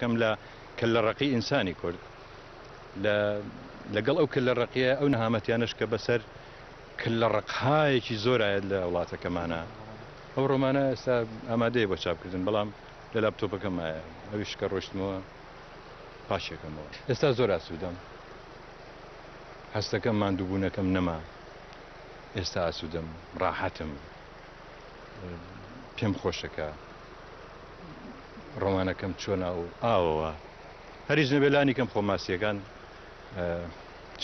کەم لە کەللەڕەقی ئینسانی کورد، لە لەگەڵ ئەو کەللەڕەقییە ئەو نەهامەتیانەش کە بەسەر کەللەڕەقهایەکی زۆر ئایەت لە وڵاتەکەمانا. ئەو ڕۆمانە ئێستا ئامادەیە بۆ چاپکردن، بەڵام لە لاپتۆپەکەم مایە، ئەویش کە ڕۆیشتمەوە پاکیەکەمەوە. ئێستا زۆر ئاسوودەم، هەستەکەم ماندووبوونەکەم نەما، ئێستا ئاسوودەم، ڕاحەتم، پێم خۆشە کە ڕۆمانەکەم چووە ناو ئاوەوە، هەریش نەبێ لانی کەم خۆ ماسییەکان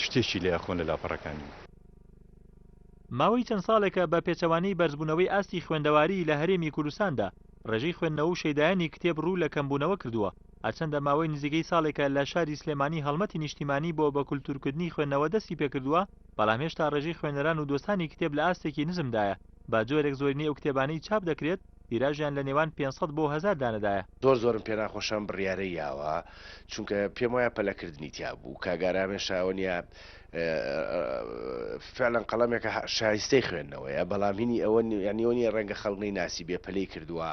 شتێکی لێ ئەخۆن لە لاپەڕەکانی. ماوەی چەند ساڵێکە بە پێچەوانەی بەرزبوونەوەی ئاستی خوێندەواری لە هەرێمی کوردستاندا، ڕێژەی خوێندنەوە و شەیدایانی کتێب ڕوو لە کەمبوونەوە کردووە، هەرچەندە ماوەی نزیکەی ساڵێکە لە شاری سلێمانی هەڵمەتی نیشتیمانی بۆ بە کولتوورکردنی خوێندنەوە دەستی پێکردووە، بەڵام هێشتا ڕێژەی خوێنەران و دۆستانی کتێب لە ئاستێکی نزمدایە، بە جۆرێک زۆرینەی ئەو کتێبانەی چاپ دەکرێت تیراژیان لە نێوان 500 بۆ 1000 دانەدایە. زۆر زۆرم پێناخۆشە ئەم بڕیارەی یاوە چونکە پێم وایە پەلەکردنی تیا بوو کاک ئارامێ شاوەنیا فعلا قەڵەمێکە شایستەی خوێندنەوەیە بەڵام هینی ئەوە یعنی ئەوە نییە ڕەنگە خەڵک نەیناسی بێ پەلەی کردووە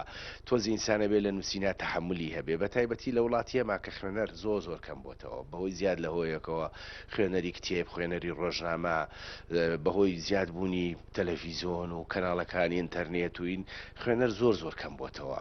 تۆزی ئینسانە بێ لە نووسینا تەحەمولی هەبێ بە تایبەتی لە وڵاتی ئێمە کە خوێنەر زۆر زۆر کەم بۆتەوە بەهۆی زیاد لە هۆیەکەوە خوێنەری کتێب خوێنەری ڕۆژنامە بەهۆی زیادبوونی تەلەفیزۆن و کەناڵەکانی ئینتەرنێت و این خوێنەر زۆر زۆر کەم بۆتەوە.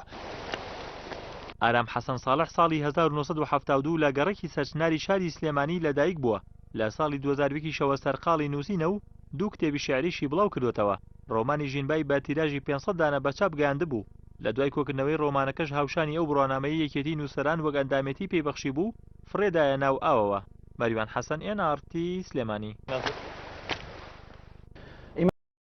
ئارام حەسەن ساڵح ساڵی 1972 لە گەڕەکی سەرچناری شاری سلێمانی لەدایک بووە، لە ساڵی 2001 یشەوە سەرقاڵی نووسینە و دوو کتێبی شیعریشی بڵاو کردۆتەوە، ڕۆمانی ژینبای بە تیراژی 500 دانە بە چاپ گەیاندبوو، لە دوای کۆکردنەوەی ڕۆمانەکەش هاوشانی ئەو بڕوانامەیەی یەکێتیی نووسەران وەک ئەندامێتی پێی بەخشیبوو، فڕێدایە ناو ئاوەوە. مەریوان حەسەن، ئێن ئاڕ تی، سلێمانی.